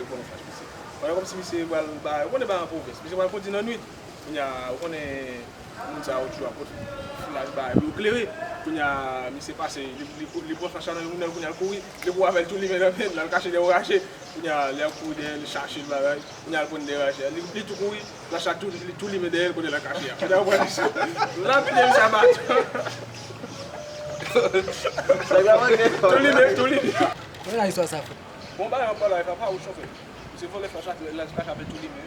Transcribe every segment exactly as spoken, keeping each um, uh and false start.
Yo konnen flash misye. Pandan kòmsi misye pral bay, ou konnen bay an pwovens. Misye pral kondi nan nwit. Kounye a, ou konnen moun sa yo toujou ap pot flash bay pou yo klere. Kounye a, misye pase, li, li, li pran flash la nan yon moun, kounye a l kouri. Depi w avè l tou limen nan men l, l al kache dèyè yon rache. Kounye a, lè l ap kouri dèyè, li chache l bagay. Kounye a, l pran dèyè rache a. Li, li tou kouri, flash la tou, li tou limen dèyè l kote l al kache a. Kounye a, ou pran misye. Lapide misye a baton. Tou limen, tou limen. Mwen nan istwa sa fèt. Bon, bagay an pale avèk papa ou chofè. Misye vòlè flash la, lè l al kache a tou limen.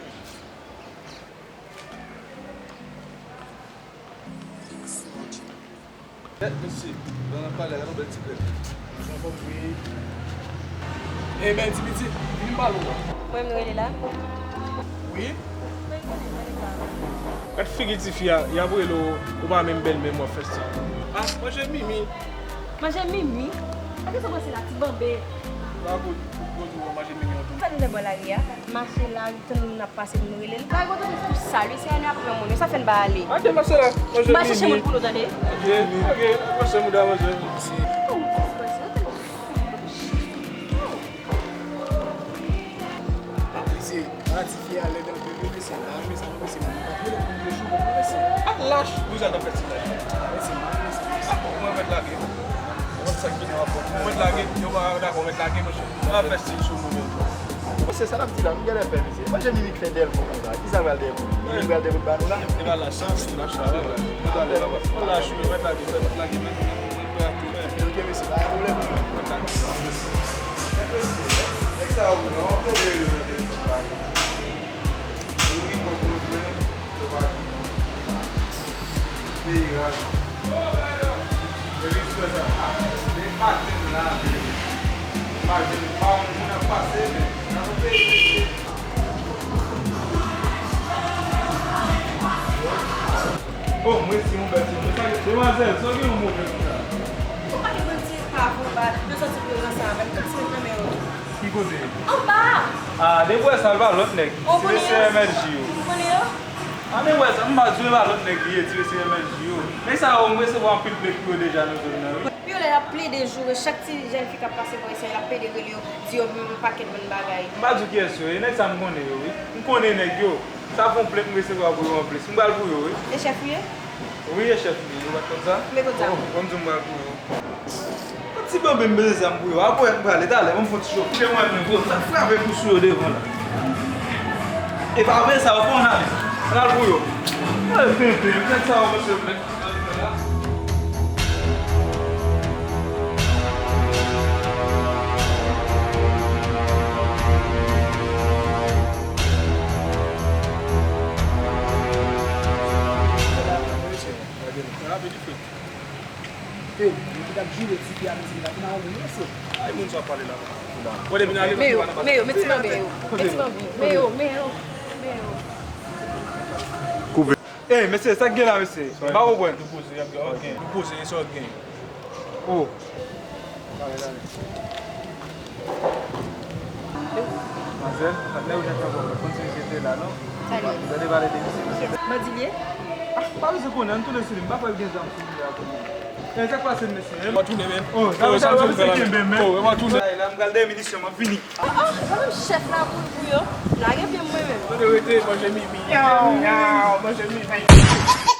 Tèt mesye, lè n ap pale la, gade yon bèl ti krèk. Anfòm wi. E bèl ti pitit, vin m pale w. Mwen menm nou rele la? Wi. Gad figi tifi a, y ap rele w, ou pa menm bèlmè m w ap fè stil. Ah, manje mimi. Manje mimi? Sa ki sou pase la, ti banbe? Ba kout, kout, kout, manje mimi an tou. Fè nou lè bò lari a. Mache la, tann moun ap pase pou nou rele l. Lari kote nou tou sal, wi, se ane ap pran moun, sa fè n pa ale. Ate mache la, manje mimi. M pa chèche moun pou nou, tande. Ok, ok, mache mouda manje. Mèsi. Oh, mwen ti pase, mwen tande. Mesye, pa tifi a lèd anpil wi mesye, pa renmen sa non mesye, moun pa t rele pou de jou non mesye. Ah lach, nou sa nan fè ti lach. Mesye, pa renmen sa mesye. Ah, ou mèt lage. Ou mèt sa ki nan rapò. Ou mèt lage, yo pa dakò, ou mèt lage, mesye. Ou pa fè stil sou nou menm. Mesye, sa n ap di la, nou genlè pè mesye. Manje mimi k fè dèyè l bon konsa, kisa l pral dèyè pou li? Mimi pral dèyè pou l ba nou la? E pa lach sa, se lach la, wi. Lach, ou mèt lage, ou mèt lage, mèt, mèt, mèt, mèt, mèt. Ok mesye, pa gen pwoblèm. Mèt lage. Nèg sa yo, non, anpil reyèl nan telefòn pa yo. Yo ri kòk yo jwenn, yo pa jwenn. Peyi raj. Epi frè sa, a, men maten m la, men maten m pa wè moun ap pase, men nan yon peyi, mesye. Oh, mwen si yon bèl ti moun. Demwazèl, sa w gen yon move konsa? Ou pa gen mwen ti pa pou ba, yo soti pou yo nan sa, men m kase nan men yo. Ki kote? Anba! Ah, depi w wè sa, l pa lòt nèg. Ou konnen yo? Se mesye M L J yo. Ou konnen yo? Ah, men w wè sa, m pa di w, e pa lòt nèg li ye, ti mesye M L J yo. Nèg sa yo, m resevwa anpil plent pou yo deja nan zòn nan, wi. Yo lè y ap plede joure chak ti jèn fi k ap pase bò isi a, y ap plede rele yo, di yo yon pakèt bann bagay. M pa di w kiyès yo ye, nèg sa m konnen yo, wi. M konnen nèg yo. Sa fè yon plent m resevwa pou yo anplis. M pral pou yo, wi. E chèf ou ye? Wi, e chèf m ye. Ou pa t konn sa? M te konn sa. Oh, bon, m di w m pral pou yo. Yon ti banbe m bezwen zam pou yo. Apre, m prale talè, ban m fè yon ti cho. Kite mwen, men, gwo, sa frape kou sou yo devan la. E pa vre sa, yo fè yon ale. Ann al pou yo. Ay, penpen, nèg sa yo, mesye, men. Hey, yo ki t ap joure tifi a, mesye, li pa vin a yon moun, mesye. Ay, moun sa ap pale la. Bon, depi n ale, men yo, men yo, men ti manbe yo. Men ti manbe yo. Men yo, men yo, men yo. Koupe. Ey, mesye, sa k gen la, mesye? M pa konprann. Nou poze, y ap gen, ok. Nou poze, e sa w gen. Oh. Tande, tande. Manzèl, patnè ou jwenn ankò, mwen konn si misye te la, non? Sa l ye? Ou tande pale de misye, misye. Bandi l ye? Ah, pa bezwen konnen, ann tounen sou li, m pa kwè l gen zam sou li a kounye a. E, sa k pase, mesye? W a tounen menm? Oh, sa vle di misye kenbe menm? Oh, w a tounen. Ay, la, m pral dèyè minisyon, m ap vini. Ah, ah, mwen menm chèf la pou, pou yo. Lage pye m mwen menm. Mwen rete manje mimi. Yaw, yaw, manje mimi.